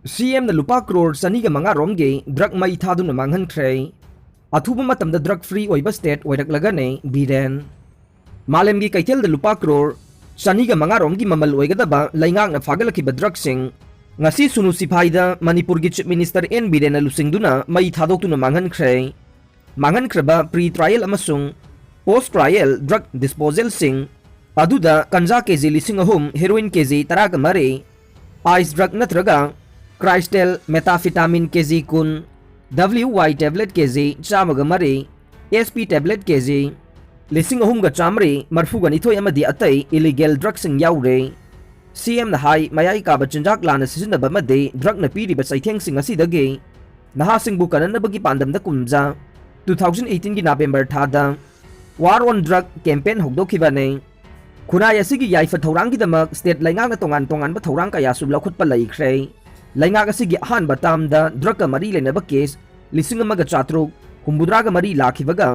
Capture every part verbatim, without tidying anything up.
ꯁꯤ ꯑꯦꯝꯅ ꯂꯨꯄꯥ ꯀ꯭ꯔꯣꯔ ꯆꯅꯤꯒ ꯃꯉꯥ ꯔꯣꯝꯒꯤ ꯗ꯭ꯔꯒ ꯃꯩ ꯊꯥꯗꯨꯅ ꯃꯥꯡꯍꯟꯈ꯭ꯔꯦ꯫ ꯑꯊꯨꯕ ꯃꯇꯝꯗ ꯗ꯭ꯔꯒ ꯐ꯭ꯔꯤ ꯑꯣꯏꯕ ꯁ꯭ꯇꯦꯠ ꯑꯣꯏꯔꯛꯂꯒꯅꯤ ꯕꯤꯔꯦꯟ꯫ ꯃꯥꯂꯦꯝꯒꯤ ꯀꯩꯊꯦꯜꯗ ꯂꯨꯄꯥ ꯀ꯭ꯔꯣꯔ ꯆꯅꯤꯒ ꯃꯉꯥ ꯔꯣꯝꯒꯤ ꯃꯃꯜ ꯑꯣꯏꯒꯗꯕ ꯂꯩꯉꯥꯛꯅ ꯐꯥꯒꯠꯂꯛꯈꯤꯕ ꯗ꯭ꯔꯒꯁꯤꯡ ꯉꯁꯤ ꯁꯨꯅꯨ ꯁꯤꯐꯥꯏꯗ ꯃꯅꯤꯄꯨꯔꯒꯤ ꯆꯤꯐ ꯃꯤꯅꯤꯁꯇꯔ ꯑꯦꯟ ꯕꯤꯔꯦꯟꯅ ꯂꯨꯆꯤꯡꯗꯨꯅ ꯃꯩ ꯊꯥꯗꯣꯛꯇꯨꯅ ꯃꯥꯡꯍꯟꯈ꯭ꯔꯦ꯫ ꯃꯥꯡꯍꯟꯈ꯭ꯔꯕ ꯄ꯭ꯔꯤ ꯇ꯭ꯔꯥꯏꯌꯦꯜ ꯑꯃꯁꯨꯡ ꯄꯣꯁ ꯇ꯭ꯔꯥꯏꯌꯦꯜ ꯗ꯭ꯔꯒ ꯗꯤꯁꯄꯣꯖꯦꯜꯁꯤꯡ ꯑꯗꯨꯗ ꯀꯟꯖꯥ ꯀꯦꯖꯤ ꯂꯤꯁꯤꯡ ꯑꯍꯨꯝ, ꯍꯦꯔꯣꯏꯟ ꯀꯦꯖꯤ ꯇꯔꯥꯒ ꯃꯔꯤ, ꯑꯥꯏꯁ ꯗ꯭ꯔꯒ ꯅꯠꯇ꯭ꯔꯒ ꯀ꯭ꯔꯥꯏꯁꯇꯦꯜ ꯃꯦꯇꯥꯐꯤꯇꯥꯃꯤꯟ ꯀꯦꯖꯤ ꯀꯨꯟ, ꯗꯕ꯭ꯂꯤꯎ ꯋꯥꯏ ꯇꯦꯕ꯭ꯂꯦꯠ ꯀꯦꯖꯤ ꯆꯥꯝꯃꯒ ꯃꯔꯤ, ꯑꯦꯁ ꯄꯤ ꯇꯦꯕ꯭ꯂꯦꯠ ꯀꯦꯖꯤ ꯂꯤꯁꯤꯡ ꯑꯍꯨꯝꯒ ꯆꯥꯃꯔꯤ ꯃꯔꯐꯨꯒ ꯅꯤꯊꯣꯏ ꯑꯃꯗꯤ ꯑꯇꯩ ꯏꯂꯤꯒꯦꯜ ꯗ꯭ꯔꯒꯁꯤꯡ ꯌꯥꯎꯔꯦ꯫ ꯁꯤ ꯑꯦꯝꯅ ꯍꯥꯏ, ꯃꯌꯥꯏ ꯀꯥꯕ ꯆꯤꯟꯖꯥꯛ ꯂꯥꯟꯅ ꯁꯤꯖꯤꯟꯅꯕ ꯑꯃꯗꯤ ꯗ꯭ꯔꯒꯅ ꯄꯤꯔꯤꯕ ꯆꯩꯊꯦꯡꯁꯤꯡ ꯑꯁꯤꯗꯒꯤ ꯅꯍꯥꯁꯤꯡꯕꯨ ꯀꯟꯅꯅꯕꯒꯤ ꯄꯥꯟꯗꯝꯗ ꯀꯨꯝꯖꯥ ꯇꯨ ꯊꯥꯎꯖꯟ ꯑꯩꯠꯇꯤꯟꯒꯤ ꯅꯕꯦꯝꯕꯔ ꯊꯥꯗ War on Drug campaign ꯍꯧꯗꯣꯛꯈꯤꯕꯅꯤ꯫ ꯈꯨꯟꯅꯥꯏ ꯑꯁꯤꯒꯤ ꯌꯥꯏꯐ ꯊꯧꯔꯥꯡꯒꯤꯗꯃꯛ ꯁ꯭ꯇꯦꯠ ꯂꯩꯉꯥꯛꯅ ꯇꯣꯉꯥꯟ ꯇꯣꯉꯥꯟꯕ ꯊꯧꯔꯥꯡ ꯀꯌꯥꯁꯨ ꯂꯧꯈꯠꯄ ꯂꯩꯈ꯭ꯔꯦ꯫ ꯂꯩꯉꯥꯛ ꯑꯁꯤꯒꯤ ꯑꯍꯥꯟꯕ ꯇꯥꯝꯗ ꯗ꯭ꯔꯒꯀ ꯃꯔꯤ ꯂꯩꯅꯕ ꯀꯦꯁ ꯂꯤꯁꯤꯡ ꯑꯃꯒ ꯆꯥꯇ꯭ꯔꯨꯛ ꯍꯨꯝꯐꯨꯇꯔꯥꯒ ꯃꯔꯤ ꯂꯥꯛꯈꯤꯕꯒ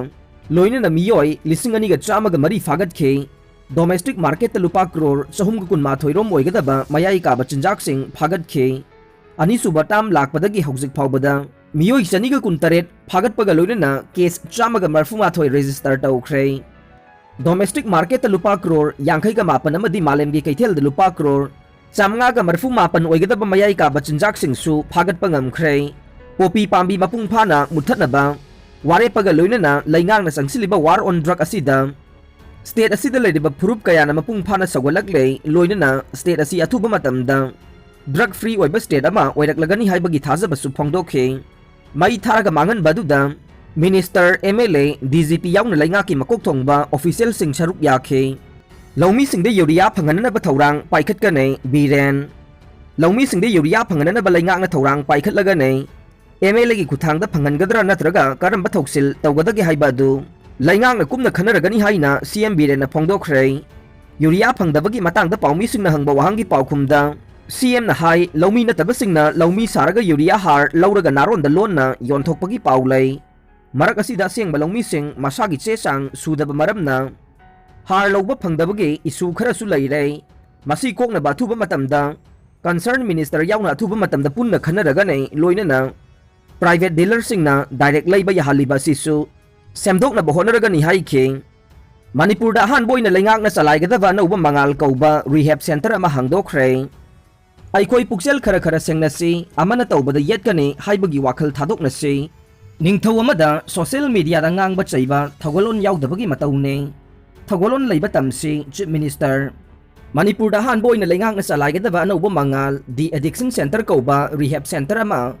ꯂꯣꯏꯅꯅ ꯃꯤꯑꯣꯏ ꯂꯤꯁꯤꯡ ꯑꯅꯤꯒ ꯆꯥꯝꯃꯒ ꯃꯔꯤ ꯐꯥꯒꯠꯈꯤ꯫ ꯗꯣꯃꯦꯁꯇꯤꯛ ꯃꯥꯔꯀꯦꯠꯇ ꯂꯨꯄꯥ ꯀ꯭ꯔꯣꯔ ꯆꯍꯨꯝꯒ ꯀꯨꯟꯃꯥꯊꯣꯏ ꯔꯣꯝ ꯑꯣꯏꯒꯗꯕ ꯃꯌꯥꯏ ꯀꯥꯕ ꯆꯤꯟꯖꯥꯛꯁꯤꯡ ꯐꯥꯒꯠꯈꯤ꯫ ꯑꯅꯤꯁꯨꯕ ꯇꯥꯝ ꯂꯥꯛꯄꯗꯒꯤ ꯍꯧꯖꯤꯛ ꯐꯥꯎꯕꯗ ꯃꯤꯑꯣꯏ ꯆꯅꯤꯒ ꯀꯨꯟꯇꯔꯦꯠ ꯐꯥꯒꯠꯄꯒ ꯂꯣꯏꯅꯅ ꯀꯦꯁ ꯆꯥꯝꯃꯒ ꯃꯔꯐꯨꯃꯥꯊꯣꯏ ꯔꯦꯖꯤꯁꯇꯔ ꯇꯧꯈ꯭ꯔꯦ꯫ ꯗꯣꯃꯦꯁꯇꯤꯛ ꯃꯥꯔꯀꯦꯠꯇ ꯂꯨꯄꯥ ꯀ꯭ꯔꯣꯔ ꯌꯥꯡꯈꯩꯒ ꯃꯥꯄꯟ ꯑꯃꯗꯤ ꯃꯥꯂꯦꯝꯒꯤ ꯀꯩꯊꯦꯜꯗ ꯂꯨꯄꯥ ꯀ꯭ꯔꯣꯔ ꯆꯥꯝꯃꯉꯥꯒ ꯃꯔꯐꯨ ꯃꯥꯄꯟ ꯑꯣꯏꯒꯗꯕ ꯃꯌꯥꯏ ꯀꯥꯕ ꯆꯤꯟꯖꯥꯛꯁꯤꯡꯁꯨ ꯐꯥꯒꯠꯄ ꯉꯝꯈ꯭ꯔꯦ꯫ ꯄꯣꯄꯤ ꯄꯥꯝꯕꯤ ꯃꯄꯨꯡ ꯐꯥꯅ ꯃꯨꯠꯊꯠꯅꯕ ꯋꯥꯔꯦꯞꯄꯒ ꯂꯣꯏꯅꯅ ꯂꯩꯉꯥꯛꯅ ꯆꯪꯁꯤꯜꯂꯤꯕ War on Drug ꯑꯁꯤꯗ ꯁ꯭ꯇꯦꯠ ꯑꯁꯤꯗ ꯂꯩꯔꯤꯕ ꯐꯨꯔꯨꯞ ꯀꯌꯥꯅ ꯃꯄꯨꯡ ꯐꯥꯅ ꯁꯧꯒꯠꯂꯛꯂꯦ, ꯂꯣꯏꯅꯅ ꯁ꯭ꯇꯦꯠ ꯑꯁꯤ ꯑꯊꯨꯕ ꯃꯇꯝꯗ ꯗ꯭ꯔꯒ ꯐ꯭ꯔꯤ ꯑꯣꯏꯕ ꯁ꯭ꯇꯦꯠ ꯑꯃ ꯑꯣꯏꯔꯛꯂꯒꯅꯤ ꯍꯥꯏꯕꯒꯤ ꯊꯥꯖꯕꯁꯨ ꯐꯣꯡꯗꯣꯛꯈꯤ꯫ ꯃꯩ ꯊꯥꯔꯒ ꯃꯥꯡꯍꯟꯕ ꯑꯗꯨꯗ minister, M L A, D G P ꯌꯥꯎꯅ ꯂꯩꯉꯥꯛꯀꯤ ꯃꯀꯣꯛ ꯊꯣꯡꯕ ꯑꯣꯐꯤꯁꯤꯌꯦꯜꯁꯤꯡ ꯁꯔꯨꯛ ꯌꯥꯈꯤ꯫ ꯂꯧꯃꯤꯁꯤꯡꯗ ꯌꯨꯔꯤꯌꯥ ꯐꯪꯍꯟꯅꯅꯕ ꯊꯧꯔꯥꯡ ꯄꯥꯏꯈꯠꯀꯅꯤ ꯕꯤꯔꯦꯟ꯫ ꯂꯧꯃꯤꯁꯤꯡꯗ ꯌꯨꯔꯤꯌꯥ ꯐꯪꯍꯟꯅꯅꯕ ꯂꯩꯉꯥꯛꯅ ꯊꯧꯔꯥꯡ ꯄꯥꯏꯈꯠꯂꯒꯅꯤ꯫ ꯑꯦꯝ ꯑꯦꯜ ꯑꯦꯒꯤ ꯈꯨꯠꯊꯥꯡꯗ ꯐꯪꯍꯟꯒꯗ꯭ꯔꯥ ꯅꯠꯇ꯭ꯔꯒ ꯀꯔꯝꯕ ꯊꯧꯁꯤꯜ ꯇꯧꯒꯗꯒꯦ ꯍꯥꯏꯕ ꯑꯗꯨ ꯂꯩꯉꯥꯛꯅ ꯀꯨꯞꯅ ꯈꯟꯅꯔꯒꯅꯤ ꯍꯥꯏꯅ ꯁꯤ ꯑꯦꯝ ꯕꯤꯔꯦꯟꯅ ꯐꯣꯡꯗꯣꯛꯈ꯭ꯔꯦ꯫ ꯌꯨꯔꯤꯌꯥ ꯐꯪꯗꯕꯒꯤ ꯃꯇꯥꯡꯗ ꯄꯥꯎꯃꯤꯁꯤꯡꯅ ꯍꯪꯕ ꯋꯥꯍꯪꯒꯤ ꯄꯥꯎꯈꯨꯝꯗ ꯁꯤ ꯑꯦꯝꯅ ꯍꯥꯏ, ꯂꯧꯃꯤ ꯅꯠꯇꯕꯁꯤꯡꯅ ꯂꯧꯃꯤ ꯁꯥꯔꯒ ꯌꯨꯔꯤꯌꯥ ꯍꯥꯔ ꯂꯧꯔꯒ ꯅꯥꯔꯣꯟꯗ ꯂꯣꯟꯅ ꯌꯣꯟꯊꯣꯛꯄꯒꯤ ꯄꯥꯎ ꯂꯩ꯫ ꯃꯔꯛ ꯑꯁꯤꯗ ꯑꯁꯦꯡꯕ ꯂꯧꯃꯤꯁꯤꯡ ꯃꯁꯥꯒꯤ ꯆꯦ ꯆꯥꯡ ꯁꯨꯗꯕ ꯃꯔꯝꯅ ꯍꯥꯔ ꯂꯧꯕ ꯐꯪꯗꯕꯒꯤ ꯏꯁꯨ ꯈꯔꯁꯨ ꯂꯩꯔꯦ꯫ ꯃꯁꯤ ꯀꯣꯛꯅꯕ ꯑꯊꯨꯕ ꯃꯇꯝꯗ concerned minister ꯌꯥꯎꯅ ꯑꯊꯨꯕ ꯃꯇꯝꯗ ꯄꯨꯟꯅ ꯈꯟꯅꯔꯒꯅꯤ, ꯂꯣꯏꯅꯅ private dealerꯁꯤꯡꯅ direct ꯂꯩꯕ ꯌꯥꯍꯜꯂꯤꯕ ꯑꯁꯤꯁꯨ ꯁꯦꯝꯗꯣꯛꯅꯕ ꯍꯣꯠꯅꯔꯒꯅꯤ ꯍꯥꯏꯈꯤ꯫ ꯃꯅꯤꯄꯨꯔꯗ ꯑꯍꯥꯟꯕ ꯑꯣꯏꯅ ꯂꯩꯉꯥꯛꯅ ꯆꯂꯥꯏꯒꯗꯕ ꯑꯅꯧꯕ ꯃꯉꯥꯜ ꯀꯧꯕ rehab center ꯑꯃ ꯍꯥꯡꯗꯣꯛꯈ꯭ꯔꯦ꯫ ꯑꯩꯈꯣꯏ ꯄꯨꯛꯆꯦꯜ ꯈꯔ ꯈꯔ ꯁꯦꯡꯅꯁꯤ, ꯑꯃꯅ ꯇꯧꯕꯗ ꯌꯦꯠꯀꯅꯤ ꯍꯥꯏꯕꯒꯤ ꯋꯥꯈꯜ ꯊꯥꯗꯣꯛꯅꯁꯤ꯫ ꯅꯤꯡꯊꯧ ꯑꯃꯗ social mediaꯗ ꯉꯥꯡꯕ ꯆꯩꯕ ꯊꯧꯒꯜꯂꯣꯟ ꯌꯥꯎꯗꯕꯒꯤ ꯃꯇꯧꯅꯤ꯫ ꯊꯧꯒꯜꯂꯣꯟ ꯂꯩꯕ ꯇꯝꯁꯤ, Chief Minister꯫ ꯃꯅꯤꯄꯨꯔꯗ ꯑꯍꯥꯟꯕ ꯑꯣꯏꯅ ꯂꯩꯉꯥꯛꯅ ꯆꯂꯥꯏꯒꯗꯕ ꯑꯅꯧꯕ ꯃꯉꯥꯜ, De-addiction center ꯀꯧꯕ rehab center ꯑꯃ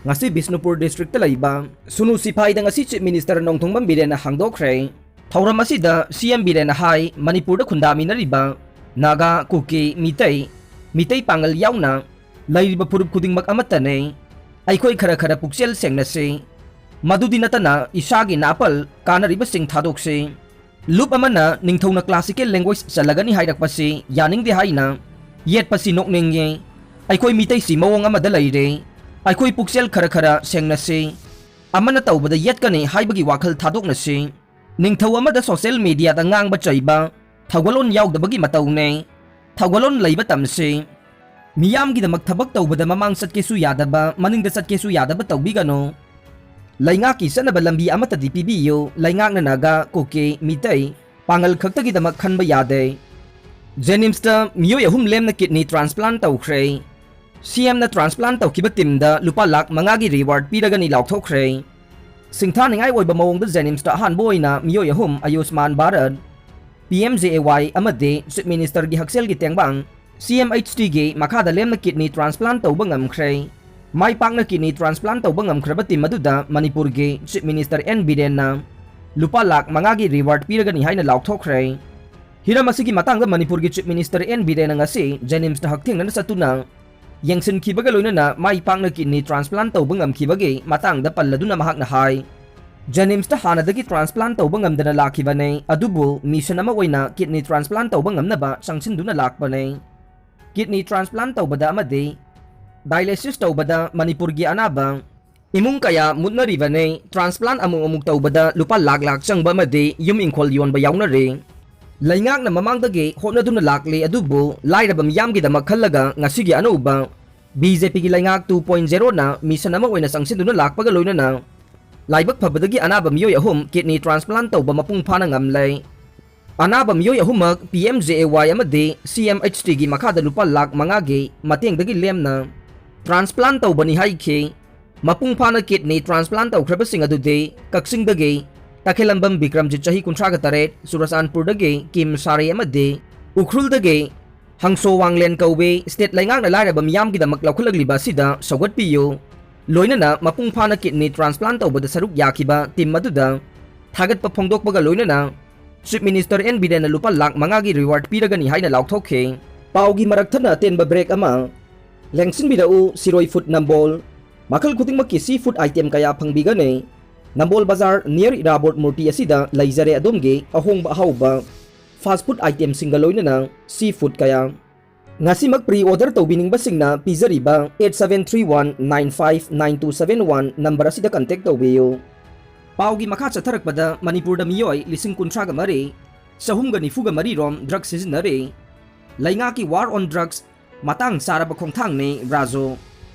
ꯉꯁꯤ ꯕꯤꯁꯅꯨꯄꯨꯔ districtꯇ ꯂꯩꯕ ꯁꯨꯅꯨ ꯁꯤꯐꯥꯏꯗ ꯉꯁꯤ Chief Minister ꯅꯣꯡꯊꯣꯝꯕꯝ ꯕꯤꯔꯦꯟꯅ ꯍꯥꯡꯗꯣꯛꯈ꯭ꯔꯦ꯫ ꯊꯧꯔꯝ ꯑꯁꯤꯗ CM ꯕꯤꯔꯦꯟꯅ ꯍꯥꯏ, ꯃꯅꯤꯄꯨꯔꯗ ꯈꯨꯟꯗꯥꯃꯤꯟꯅꯔꯤꯕ ꯅꯥꯒꯥ, ꯀꯨꯀꯤ, ꯃꯤꯇꯩ, ꯃꯤꯇꯩ ꯄꯥꯉꯜ ꯌꯥꯎꯅ ꯂꯩꯔꯤꯕ ꯐꯨꯔꯨꯞ ꯈꯨꯗꯤꯡꯃꯛ ꯑꯃꯠꯇꯅꯤ꯫ ꯑꯩꯈꯣꯏ ꯈꯔ ꯈꯔ ꯄꯨꯛꯆꯦꯜ ꯁꯦꯡꯅꯁꯤ꯫ ꯃꯗꯨꯗꯤ ꯅꯠꯇꯅ ꯏꯁꯥꯒꯤ ꯅꯥꯄꯜ ꯀꯥꯟꯅꯔꯤꯕꯁꯤꯡ ꯊꯥꯗꯣꯛꯁꯤ꯫ ꯂꯨꯞ ꯑꯃꯅ ꯅꯤꯡꯊꯧꯅ classical language ꯆꯜꯂꯒꯅꯤ ꯍꯥꯏꯔꯛꯄꯁꯤ ꯌꯥꯅꯤꯡꯗꯦ ꯍꯥꯏꯅ ꯌꯦꯠꯄꯁꯤ ꯅꯣꯛꯅꯤꯡꯉꯤ꯫ ꯑꯩꯈꯣꯏ ꯃꯤꯇꯩꯁꯤ ꯃꯑꯣꯡ ꯑꯃꯗ ꯂꯩꯔꯦ꯫ ꯑꯩꯈꯣꯏ ꯄꯨꯛꯆꯦꯜ ꯈꯔ ꯈꯔ ꯁꯦꯡꯅꯁꯤ꯫ ꯑꯃꯅ ꯇꯧꯕꯗ ꯌꯦꯠꯀꯅꯤ ꯍꯥꯏꯕꯒꯤ ꯋꯥꯈꯜ ꯊꯥꯗꯣꯛꯅꯁꯤ꯫ ꯅꯤꯡꯊꯧ ꯑꯃꯗ social mediaꯗ ꯉꯥꯡꯕ ꯆꯩꯕ ꯊꯧꯒꯜꯂꯣꯟ ꯌꯥꯎꯗꯕꯒꯤ ꯃꯇꯧꯅꯦ꯫ ꯊꯧꯒꯜꯂꯣꯟ ꯂꯩꯕ ꯇꯝꯁꯤ꯫ ꯃꯤꯌꯥꯝꯒꯤꯗꯃꯛ ꯊꯕꯛ ꯇꯧꯕꯗ ꯃꯃꯥꯡ ꯆꯠꯀꯦꯁꯨ ꯌꯥꯗꯕ, ꯃꯅꯤꯡꯗ ꯆꯠꯀꯦꯁꯨ ꯌꯥꯗꯕ ꯇꯧꯕꯤꯒꯅꯨ꯫ ꯂꯩꯉꯥꯛꯀꯤ ꯆꯠꯅꯕ ꯂꯝꯕꯤ ꯑꯃꯠꯇꯗꯤ ꯄꯤꯕꯤꯌꯨ꯫ ꯂꯩꯉꯥꯛꯅ ꯅꯥꯒꯥ, ꯀꯨꯀꯤ, ꯃꯤꯇꯩ, ꯄꯥꯉꯜ ꯈꯛꯇꯒꯤꯗꯃꯛ ꯈꯟꯕ ꯌꯥꯗꯦ꯫ JNIMSꯇ ꯃꯤꯑꯣꯏ ꯑꯍꯨꯝ ꯂꯦꯝꯅ kidney transplant ꯇꯧꯈ꯭ꯔꯦ꯫ CMꯅ transplant ꯇꯧꯈꯤꯕ teamꯗ ꯂꯨꯄꯥ ꯂꯥꯈ ꯃꯉꯥꯒꯤ reward ꯄꯤꯔꯒꯅꯤ ꯂꯥꯎꯊꯣꯛꯈ꯭ꯔꯦ꯫ ꯁꯤꯡꯊꯥꯅꯤꯡꯉꯥꯏ ꯑꯣꯏꯕ ꯃꯑꯣꯡꯗ JNIMSꯇ ꯑꯍꯥꯟꯕ ꯑꯣꯏꯅ ꯃꯤꯑꯣꯏ ꯑꯍꯨꯝ Ayushman Bharat, PMJAY ꯑꯃꯗꯤ Chief Ministerꯒꯤ ꯍꯛꯁꯦꯜꯒꯤ ꯇꯦꯡꯕꯥꯡ CMHTꯒꯤ ꯃꯈꯥꯗ ꯂꯦꯝꯅ kidney transplant ꯇꯧꯕ ꯉꯝꯈ꯭ꯔꯦ꯫ ꯃꯥꯏ ꯄꯥꯛꯅ kidney transplant ꯇꯧꯕ ꯉꯝꯈ꯭ꯔꯕ team ꯑꯗꯨꯗ ꯃꯅꯤꯄꯨꯔꯒꯤ Chief Minister N ꯕꯤꯔꯦꯟꯅ ꯂꯨꯄꯥ ꯂꯥꯈ ꯃꯉꯥꯒꯤ reward ꯄꯤꯔꯒꯅꯤ ꯍꯥꯏꯅ ꯂꯥꯎꯊꯣꯛꯈ꯭ꯔꯦ꯫ ꯍꯤꯔꯝ ꯑꯁꯤꯒꯤ ꯃꯇꯥꯡꯗ ꯃꯅꯤꯄꯨꯔꯒꯤ Chief Minister N ꯕꯤꯔꯦꯟꯅ ꯉꯁꯤ JNIMSꯇ ꯍꯛꯊꯦꯡꯅꯅ ꯆꯠꯇꯨꯅ ꯌꯦꯡꯁꯤꯟꯈꯤꯕꯒ ꯂꯣꯏꯅꯅ ꯃꯥꯏ ꯄꯥꯛꯅ kidney transplant ꯇꯧꯕ ꯉꯝꯈꯤꯕꯒꯤ ꯃꯇꯥꯡꯗ ꯄꯜꯂꯗꯨꯅ ꯃꯍꯥꯛꯅ ꯍꯥꯏ, JNIMSꯇ ꯍꯥꯟꯅꯗꯒꯤ transplant ꯇꯧꯕ ꯉꯝꯗꯅ ꯂꯥꯛꯈꯤꯕꯅꯦ, ꯑꯗꯨꯕꯨ mission ꯑꯃ ꯑꯣꯏꯅ kidney transplant ꯇꯧꯕ ꯉꯝꯅꯕ ꯆꯪꯁꯤꯟꯗꯨꯅ ꯂꯥꯛꯄꯅꯦ꯫ Kidney transplant ꯇꯧꯕꯗ ꯑꯃꯗꯤ dialysis ꯇꯧꯕꯗ ꯃꯅꯤꯄꯨꯔꯒꯤ ꯑꯅꯥꯕ ꯏꯃꯨꯡ ꯀꯌꯥ ꯃꯨꯠꯅꯔꯤꯕꯅꯦ꯫ Transplant ꯑꯃꯨꯛ ꯑꯃꯨꯛ ꯇꯧꯕꯗ ꯂꯨꯄꯥ ꯂꯥꯈ ꯂꯥꯈ ꯆꯪꯕ ꯑꯃꯗꯤ ꯌꯨꯝ ꯏꯪꯈꯣꯜ ꯌꯣꯟꯕ ꯌꯥꯎꯅꯔꯦ꯫ ꯂꯩꯉꯥꯛꯅ ꯃꯃꯥꯡꯗꯒꯤ ꯍꯣꯠꯅꯗꯨꯅ ꯂꯥꯛꯂꯤ, ꯑꯗꯨꯕꯨ ꯂꯥꯏꯔꯕ ꯃꯤꯌꯥꯝꯒꯤꯗꯃꯛ ꯈꯜꯂꯒ ꯉꯁꯤꯒꯤ ꯑꯅꯧꯕ ꯕꯤ ꯖꯦ ꯄꯤꯒꯤ ꯂꯩꯉꯥꯛ two point zero ꯅ mission ꯑꯃ ꯑꯣꯏꯅ ꯆꯪꯁꯤꯟꯗꯨꯅ ꯂꯥꯛꯄꯒ ꯂꯣꯏꯅꯅ ꯂꯥꯏꯕꯛ ꯐꯕꯗꯒꯤ ꯑꯅꯥꯕ ꯃꯤꯑꯣꯏ ꯑꯍꯨꯝ kidney transplant ꯇꯧꯕ ꯃꯄꯨꯡ ꯐꯥꯅ ꯉꯝꯂꯦ꯫ ꯑꯅꯥꯕ ꯃꯤꯑꯣꯏ ꯑꯍꯨꯝꯃꯛ P M J A Y ꯑꯃꯗꯤ C M H T ꯒꯤ ꯃꯈꯥꯗ ꯂꯨꯄꯥ ꯂꯥꯈ ꯃꯉꯥꯒꯤ ꯃꯇꯦꯡꯗꯒꯤ ꯂꯦꯝꯅ transplant ꯇꯧꯕꯅꯤ ꯍꯥꯏꯈꯤ꯫ ꯃꯄꯨꯡ ꯐꯥꯅ kidney transplant ꯇꯧꯈ꯭ꯔꯕꯁꯤꯡ ꯑꯗꯨꯗꯤ ꯀꯛꯆꯤꯡꯗꯒꯤ ꯇꯈꯦꯂꯝꯕꯝ ꯕꯤꯀ꯭ꯔꯝꯖꯤꯠ, ꯆꯍꯤ ꯀꯨꯟꯊ꯭ꯔꯥꯒ ꯇꯔꯦꯠ, ꯆꯨꯔꯆꯥꯟꯄꯨꯔꯗꯒꯤ ꯀꯤꯝ ꯁꯥꯔꯦ ꯑꯃꯗꯤ ꯎꯈ꯭ꯔꯨꯜꯗꯒꯤ ꯍꯪꯁꯣ ꯋꯥꯡꯂꯦꯟ ꯀꯧꯕꯤ꯫ State ꯂꯩꯉꯥꯛꯅ ꯂꯥꯏꯔꯕ ꯃꯤꯌꯥꯝꯒꯤꯗꯃꯛ ꯂꯧꯈꯠꯂꯛꯂꯤꯕ ꯑꯁꯤꯗ ꯁꯧꯒꯠꯄꯤꯌꯨ꯫ ꯂꯣꯏꯅꯅ ꯃꯄꯨꯡ ꯐꯥꯅ kidney transplant ꯇꯧꯕꯗ ꯁꯔꯨꯛ ꯌꯥꯈꯤꯕ team ꯑꯗꯨꯗ ꯊꯥꯒꯠꯄ ꯐꯣꯡꯗꯣꯛꯄꯒ ꯂꯣꯏꯅꯅ Chief Minister N ꯕꯤꯔꯦꯟꯅ ꯂꯨꯄꯥ ꯂꯥꯈ ꯃꯉꯥꯒꯤ reward ꯄꯤꯔꯒꯅꯤ ꯍꯥꯏꯅ ꯂꯥꯎꯊꯣꯛꯈꯤ꯫ ꯄꯥꯎꯒꯤ ꯃꯔꯛ ꯊꯠꯅ ꯑꯇꯦꯟꯕ break ꯑꯃ꯫ ꯂꯦꯡꯁꯤꯟꯕꯤꯔꯛꯎ, ꯁꯤꯔꯣꯏ ꯐꯨꯠ ꯅꯝꯕꯣꯜ꯫ ꯃꯈꯜ ꯈꯨꯗꯤꯡꯃꯛꯀꯤ sea food item ꯀꯌꯥ ꯐꯪꯕꯤꯒꯅꯤ꯫ ꯅꯝꯕꯣꯜ ꯕꯖꯥꯔ near ꯏꯔꯥꯕꯣꯠ ꯃꯨꯔꯇꯤ ꯑꯁꯤꯗ ꯂꯩꯖꯔꯦ ꯑꯗꯣꯝꯒꯤ ꯑꯍꯣꯡꯕ ꯑꯍꯥꯎꯕ fast food itemꯁꯤꯡꯒ ꯂꯣꯏꯅꯅ sea food ꯀꯌꯥ꯫ ꯉꯁꯤꯃꯛ pre order ꯇꯧꯕꯤꯅꯤꯡꯕꯁꯤꯡꯅ ꯄꯤꯖꯔꯤꯕ eight seven three one nine five nine two seven one number ꯑꯁꯤꯗ contact ꯇꯧꯕꯤꯌꯨ꯫ ꯄꯥꯎꯒꯤ ꯃꯈꯥ ꯆꯠꯊꯔꯛꯄꯗ, ꯃꯅꯤꯄꯨꯔꯗ ꯃꯤꯑꯣꯏ ꯂꯤꯁꯤꯡ ꯀꯨꯟꯊ꯭ꯔꯥꯒ ꯃꯔꯤ, ꯆꯍꯨꯝꯒ ꯅꯤꯐꯨꯒ ꯃꯔꯤ ꯔꯣꯝ drug ꯁꯤꯖꯤꯟꯅꯔꯤ꯫ ꯂꯩꯉꯥꯛꯀꯤ war on drugs ꯃꯇꯥꯡ ꯆꯥꯔꯕ ꯈꯣꯡꯊꯥꯡꯅꯤ ꯔꯥꯖꯨ꯫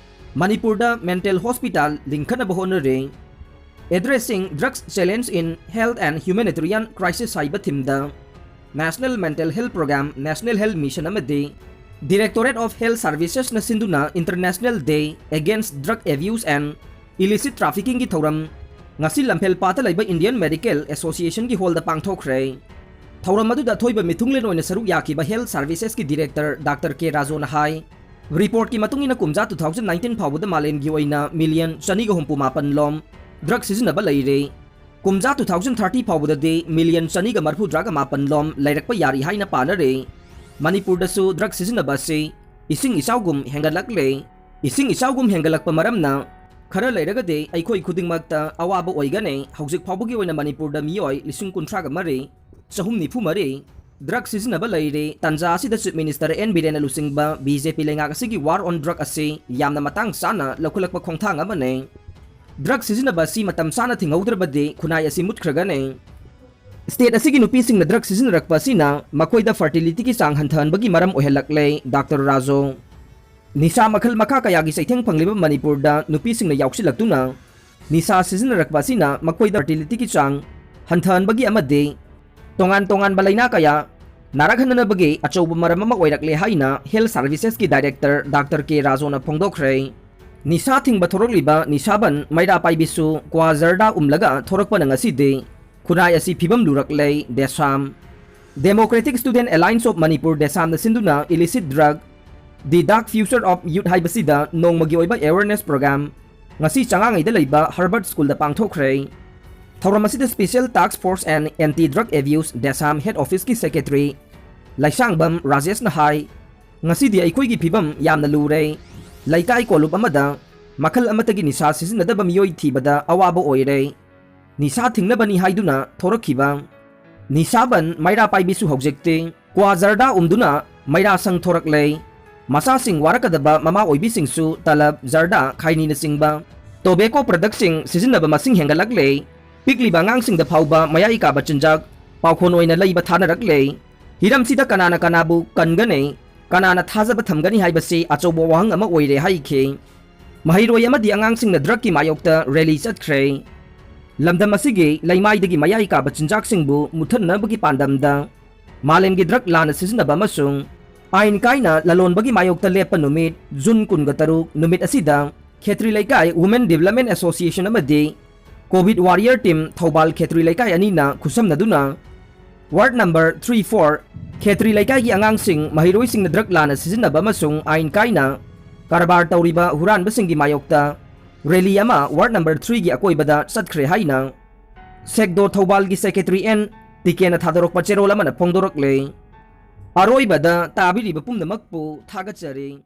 ꯃꯅꯤꯄꯨꯔꯗ mental hospital ꯂꯤꯡꯈꯠꯅꯕ ꯍꯣꯠꯅꯔꯤ꯫ Addressing Drugs Challenge in Health and Humanitarian Crisis ꯍꯥꯏꯕ themeꯗ National Mental Health Program, National Health Mission ꯑꯃꯗꯤ Directorate of Health Servicesꯅ ꯁꯤꯟꯗꯨꯅ International Day Against Drug Abuse and Illicit Traffickingꯒꯤ ꯊꯧꯔꯝ ꯉꯁꯤ ꯂꯝꯐꯦꯜꯄꯥꯠꯇ ꯂꯩꯕ Indian Medical Associationꯒꯤ hallꯗ ꯄꯥꯡꯊꯣꯛꯈ꯭ꯔꯦ꯫ ꯊꯧꯔꯝ ꯑꯗꯨꯗ ꯑꯊꯣꯏꯕ ꯃꯤꯊꯨꯡꯂꯦꯟ ꯑꯣꯏꯅ ꯁꯔꯨꯛ ꯌꯥꯈꯤꯕ Health Servicesꯀꯤ Director Doctor K ꯔꯥꯖꯨꯅ ꯍꯥꯏ, reportꯀꯤ ꯃꯇꯨꯡ ꯏꯟꯅ ꯀꯨꯝꯖꯥ two thousand nineteen ꯐꯥꯎꯕꯗ ꯃꯥꯂꯦꯝꯒꯤ ꯑꯣꯏꯅ million ꯆꯅꯤꯒ ꯍꯨꯝꯐꯨ ꯃꯥꯄꯟ ꯂꯣꯝ drug ꯁꯤꯖꯤꯟꯅꯕ ꯂꯩꯔꯦ꯫ ꯀꯨꯝꯖꯥ two thousand thirty ꯐꯥꯎꯕꯗꯗꯤ million ꯆꯅꯤꯒ ꯃꯔꯐꯨꯇꯔꯥꯒ ꯃꯥꯄꯟ ꯂꯣꯝ ꯂꯩꯔꯛꯄ ꯌꯥꯔꯤ ꯍꯥꯏꯅ ꯄꯥꯅꯔꯦ꯫ ꯃꯅꯤꯄꯨꯔꯗꯁꯨ drug ꯁꯤꯖꯤꯟꯅꯕ ꯑꯁꯤ ꯏꯁꯤꯡ ꯏꯆꯥꯎꯒꯨꯝ ꯍꯦꯟꯒꯠꯂꯛꯂꯦ꯫ ꯏꯁꯤꯡ ꯏꯆꯥꯎꯒꯨꯝ ꯍꯦꯟꯒꯠꯂꯛꯄ ꯃꯔꯝꯅ ꯈꯔ ꯂꯩꯔꯒꯗꯤ ꯑꯩꯈꯣꯏ ꯈꯨꯗꯤꯡꯃꯛꯇ ꯑꯋꯥꯕ ꯑꯣꯏꯒꯅꯤ꯫ ꯍꯧꯖꯤꯛ ꯐꯥꯎꯕꯒꯤ ꯑꯣꯏꯅ ꯃꯅꯤꯄꯨꯔꯗ ꯃꯤꯑꯣꯏ ꯂꯤꯁꯤꯡ ꯀꯨꯟꯊ꯭ꯔꯥꯒ ꯃꯔꯤ, ꯆꯍꯨꯝ ꯅꯤꯐꯨ ꯃꯔꯤ drug ꯁꯤꯖꯤꯟꯅꯕ ꯂꯩꯔꯦ꯫ ꯇꯥꯟꯖꯥ ꯑꯁꯤꯗ Chief Minister N ꯕꯤꯔꯦꯟꯅ ꯂꯨꯆꯤꯡꯕ B J P ꯂꯩꯉꯥꯛ ꯑꯁꯤꯒꯤ war on drug ꯑꯁꯤ ꯌꯥꯝꯅ ꯃꯇꯥꯡ ꯆꯥꯅ ꯂꯧꯈꯠꯂꯛꯄ ꯈꯣꯡꯊꯥꯡ ꯑꯃꯅꯤ꯫ Drug ꯁꯤꯖꯤꯟꯅꯕ ꯑꯁꯤ ꯃꯇꯝ ꯆꯥꯅ ꯊꯤꯡꯍꯧꯗ꯭ꯔꯕꯗꯤ ꯈꯨꯟꯅꯥꯏ ꯑꯁꯤ ꯃꯨꯠꯈ꯭ꯔꯒꯅꯤ꯫ State ꯑꯁꯤꯒꯤ ꯅꯨꯄꯤꯁꯤꯡꯅ drug ꯁꯤꯖꯤꯟꯅꯔꯛꯄ ꯑꯁꯤꯅ ꯃꯈꯣꯏꯗ fertility ꯒꯤ ꯆꯥꯡ ꯍꯟꯊꯍꯟꯕꯒꯤ ꯃꯔꯝ ꯑꯣꯏꯍꯜꯂꯛꯂꯦ, ꯗꯥꯛꯇꯔ ꯔꯥꯖꯨ꯫ ꯅꯤꯁꯥ ꯃꯈꯜ ꯃꯈꯥ ꯀꯌꯥꯒꯤ ꯆꯩꯊꯦꯡ ꯐꯪꯂꯤꯕ ꯃꯅꯤꯄꯨꯔꯗ ꯅꯨꯄꯤꯁꯤꯡꯅ ꯌꯥꯎꯁꯤꯜꯂꯛꯇꯨꯅ ꯅꯤꯁꯥ ꯁꯤꯖꯤꯟꯅꯔꯛꯄ ꯑꯁꯤꯅ ꯃꯈꯣꯏꯗ fertility ꯒꯤ ꯆꯥꯡ ꯍꯟꯊꯍꯟꯕꯒꯤ ꯑꯃꯗꯤ ꯇꯣꯉꯥꯟ ꯇꯣꯉꯥꯟꯕ ꯂꯩꯅꯥ ꯀꯌꯥ ꯅꯥꯔꯛꯍꯟꯅꯕꯒꯤ ꯑꯆꯧꯕ ꯃꯔꯝ ꯑꯃ ꯑꯣꯏꯔꯛꯂꯦ ꯍꯥꯏꯅ Health Services ꯀꯤ director ꯗꯥꯛꯇꯔ ꯀꯦ ꯔꯥꯖꯨꯅ ꯐꯣꯡꯗꯣꯛꯈ꯭ꯔꯦ꯫ ꯅꯤꯁꯥ ꯊꯤꯡꯕ ꯊꯣꯔꯛꯂꯤꯕ ꯅꯤꯁꯥꯕꯟ ꯃꯩꯔꯥ ꯄꯥꯏꯕꯤꯁꯨ ꯀ꯭ꯋꯥ ꯖꯔꯗꯥ ꯎꯝꯂꯒ ꯊꯣꯔꯛꯄꯅ ꯉꯁꯤꯗꯤ ꯈꯨꯟꯅꯥꯏ ꯑꯁꯤ ꯐꯤꯕꯝ ꯂꯨꯔꯛꯂꯦ, ꯗꯦꯁꯥꯝ꯫ Democratic Student Alliance of Manipur, ꯗꯦꯁꯥꯝꯅ ꯁꯤꯟꯗꯨꯅ illicit drug, The Dark Future of Youth ꯍꯥꯏꯕꯁꯤꯗ ꯅꯣꯡꯃꯒꯤ ꯑꯣꯏꯕ awareness program ꯉꯁꯤ ꯆꯉꯥꯉꯩꯗ ꯂꯩꯕ Herbert School ꯗ ꯄꯥꯡꯊꯣꯛꯈ꯭ꯔꯦ꯫ ꯊꯧꯔꯝ ꯑꯁꯤꯗ Special Task Force and Anti Drug Abuse, ꯗꯦꯁꯥꯝ head office ꯀꯤ secretary ꯂꯩꯁꯥꯡꯕꯝ ꯔꯥꯖꯦꯁꯅ ꯍꯥꯏ, ꯉꯁꯤꯗꯤ ꯑꯩꯈꯣꯏꯒꯤ ꯐꯤꯕꯝ ꯌꯥꯝꯅ ꯂꯨꯔꯦ꯫ ꯂꯩꯀꯥꯏ ꯀꯣꯂꯨꯞ ꯑꯃꯗ ꯃꯈꯜ ꯑꯃꯠꯇꯒꯤ ꯅꯤꯁꯥ ꯁꯤꯖꯤꯟꯅꯗꯕ ꯃꯤꯑꯣꯏ ꯊꯤꯕꯗ ꯑꯋꯥꯕ ꯑꯣꯏꯔꯦ꯫ ꯅꯤꯁꯥ ꯊꯤꯡꯅꯕꯅꯤ ꯍꯥꯏꯗꯨꯅ ꯊꯣꯔꯛꯈꯤꯕ ꯅꯤꯁꯥꯕꯟ ꯃꯩꯔꯥ ꯄꯥꯏꯕꯤꯁꯨ ꯍꯧꯖꯤꯛꯇꯤ ꯀ꯭ꯋꯥ ꯖꯔꯗꯥ ꯎꯝꯗꯨꯅ ꯃꯩꯔꯥꯁꯪ ꯊꯣꯔꯛꯂꯦ꯫ ꯃꯆꯥꯁꯤꯡ ꯋꯥꯔꯛꯀꯗꯕ ꯃꯃꯥ ꯑꯣꯏꯕꯤꯁꯤꯡꯁꯨ ꯇꯂꯕ, ꯖꯔꯗꯥ, ꯈꯥꯏꯅꯤꯅꯆꯤꯡꯕ tobacco product ꯁꯤꯡ ꯁꯤꯖꯤꯟꯅꯕ ꯃꯁꯤꯡ ꯍꯦꯟꯒꯠꯂꯛꯂꯦ꯫ ꯄꯤꯛꯂꯤꯕ ꯑꯉꯥꯡꯁꯤꯡꯗ ꯐꯥꯎꯕ ꯃꯌꯥꯏ ꯀꯥꯕ ꯆꯤꯟꯖꯥꯛ ꯄꯥꯎꯈꯣꯟ ꯑꯣꯏꯅ ꯂꯩꯕ ꯊꯥꯅꯔꯛꯂꯦ꯫ ꯍꯤꯔꯝꯁꯤꯗ ꯀꯅꯥꯅ ꯀꯅꯥꯕꯨ ꯀꯟꯒꯅꯤ? ꯀꯅꯥꯅ ꯊꯥꯖꯕ ꯊꯝꯒꯅꯤ ꯍꯥꯏꯕꯁꯤ ꯑꯆꯧꯕ ꯋꯥꯍꯪ ꯑꯃ ꯑꯣꯏꯔꯦ ꯍꯥꯏꯈꯤ꯫ ꯃꯍꯩꯔꯣꯏ ꯑꯃꯗꯤ ꯑꯉꯥꯡꯁꯤꯡꯅ drug ꯀꯤ ꯃꯥꯌꯣꯛꯇ rally ꯆꯠꯈ꯭ꯔꯦ꯫ ꯂꯝꯗꯝ ꯑꯁꯤꯒꯤ ꯂꯩꯃꯥꯏꯗꯒꯤ ꯃꯌꯥꯏ ꯀꯥꯕ ꯆꯤꯟꯖꯥꯛꯁꯤꯡꯕꯨ ꯃꯨꯠꯊꯠꯅꯕꯒꯤ ꯄꯥꯟꯗꯝꯗ ꯃꯥꯂꯦꯝꯒꯤ drug ꯂꯥꯟꯅ ꯁꯤꯖꯤꯟꯅꯕ ꯑꯃꯁꯨꯡ ꯑꯥꯏꯟ ꯀꯥꯏꯅ ꯂꯂꯣꯟꯕꯒꯤ ꯃꯥꯌꯣꯛꯇ ꯂꯦꯞꯄ ꯅꯨꯃꯤꯠ, ꯖꯨꯟ ꯀꯨꯟꯒ ꯇꯔꯨꯛ ꯅꯨꯃꯤꯠ ꯑꯁꯤꯗ ꯈꯦꯇ꯭ꯔꯤ ꯂꯩꯀꯥꯏ Women Development Association ꯑꯃꯗꯤ COVID Warrior Team ꯊꯧꯕꯥꯜ ꯈꯦꯇ꯭ꯔꯤ ꯂꯩꯀꯥꯏ ꯑꯅꯤꯅ ꯈꯨꯠꯁꯝꯅꯗꯨꯅ ward number three four ꯈꯦꯇ꯭ꯔꯤ ꯂꯩꯀꯥꯏꯒꯤ ꯑꯉꯥꯡꯁꯤꯡ, ꯃꯍꯩꯔꯣꯏꯁꯤꯡꯅ drug ꯂꯥꯟꯅ ꯁꯤꯖꯤꯟꯅꯕ ꯑꯃꯁꯨꯡ ꯑꯥꯏꯟ ꯀꯥꯏꯅ ꯀꯔꯕꯥꯔ ꯇꯧꯔꯤꯕ ꯍꯨꯔꯥꯟꯕꯁꯤꯡꯒꯤ ꯃꯥꯌꯣꯛꯇ rally ꯑꯃ ward number three ꯒꯤ ꯑꯀꯣꯏꯕꯗ ꯆꯠꯈ꯭ꯔꯦ ꯍꯥꯏꯅ SECDO ꯊꯧꯕꯥꯜꯒꯤ secretary N ꯇꯤꯀꯦꯟꯅ ꯊꯥꯗꯣꯔꯛꯄ ꯆꯦꯔꯣꯜ ꯑꯃꯅ ꯐꯣꯡꯗꯣꯔꯛꯂꯦ꯫ ꯑꯔꯣꯏꯕꯗ ꯇꯥꯕꯤꯔꯤꯕ ꯄꯨꯝꯅꯃꯛꯄꯨ ꯊꯥꯒꯠꯆꯔꯤ꯫